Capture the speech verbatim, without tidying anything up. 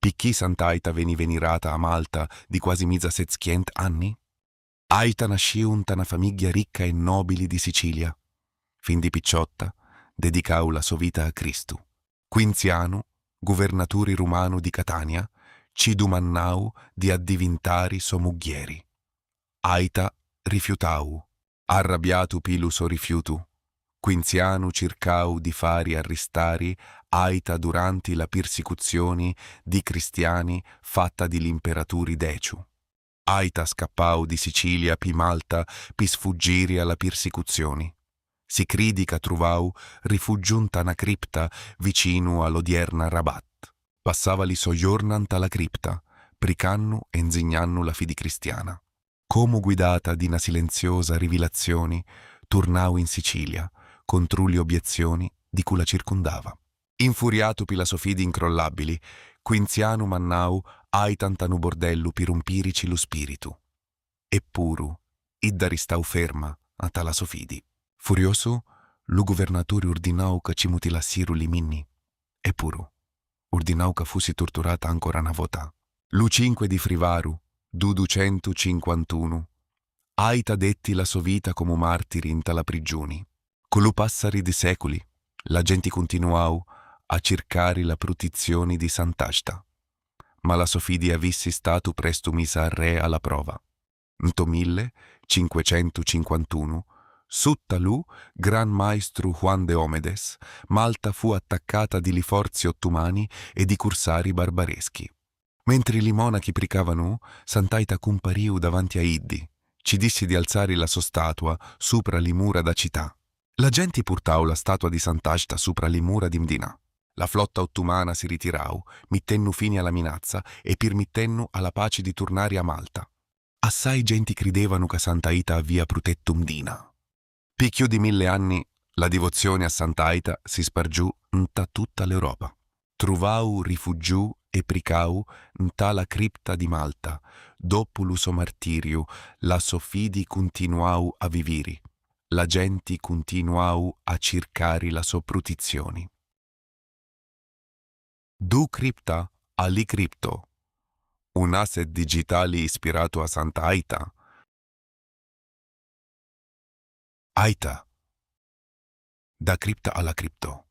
Picchì Sant'Aita veni venirata a Malta di quasi miza setzchient anni? Aita nascìu nta na famigghia ricca e nobili di Sicilia. Fin di picciotta dedicau la so vita a Cristu. Quinzianu, guvernaturi rumanu di Catania, ci dumannau di addivintari so mugghieri. Aita rifiutau. Arrabbiatu pi lu so rifiutu, Quinzianu circau di fari arristari Aita duranti la pirsicuzioni di cristiani fatta di l'imperaturi Deciu. Aita scappau di Sicilia pi Malta pi sfuggiri a la pirsicuzioni. Si cridi ca truvau rifuggiu nta na cripta vicinu a l'odierna Rabat. Passava li so jorna nta la cripta, pricannu e nzignannu la fidi cristiana. Comu guidata di na silenziosa rivilazioni, turnau in Sicilia, contru li obiezioni di cu la circundava. Infuriatu pi la so fidi incrollabili, Quinzianu mannau Aita nta nu bordellu pi rumpirici lu spiritu. Eppuru, idda ristau ferma nta la so fidi. Furiosu, lu guvernaturi urdinau ca ci mutilassiru li minni. Eppuru, urdinau ca fussi turturata ancora na vota. Lu cinque di Frivaru du ducentucinquantunu, Aita detti la so vita comu martiri nta la priggiuni. Cu lu passari di seculi, la genti cuntinuau a circari la prutizzioni di Sant'Aita, ma la so fidi avissi statu prestu misa arrè a la prova. Nto mille cinquecentucinquantunu, sutta lu Gran Maistru Juan de Omedes, Malta fu attaccata di li forzi ottumani e di cursari barbareschi. Mentri li monachi pricavanu, Sant'Aita cumpariu davanti a iddi, ci dissi di alzari la so statua supra li mura dâ cità. La genti purtau la statua di Sant'Aita supra li mura di Mdina. La flotta ottumana si ritirau, mittennu fini a la minazza e pirmittennu a la paci di turnari a Malta. Assai genti cridevanu ca Sant'Aita avia prutettu Mdina. Pi cchiù di milli anni, la divozioni a Sant'Aita si spargiù nta tutta l'Europa. Truvau rifuggiu e pricau nta la cripta di Malta. Doppu lu so martiriu, la so fidi cuntinuau a viviri. La genti cuntinuau a circari la so prutizzioni. Du cripta a li cripto. Un asset digitali ispiratu a Santa Aita. Aita. Da cripta a la cripto.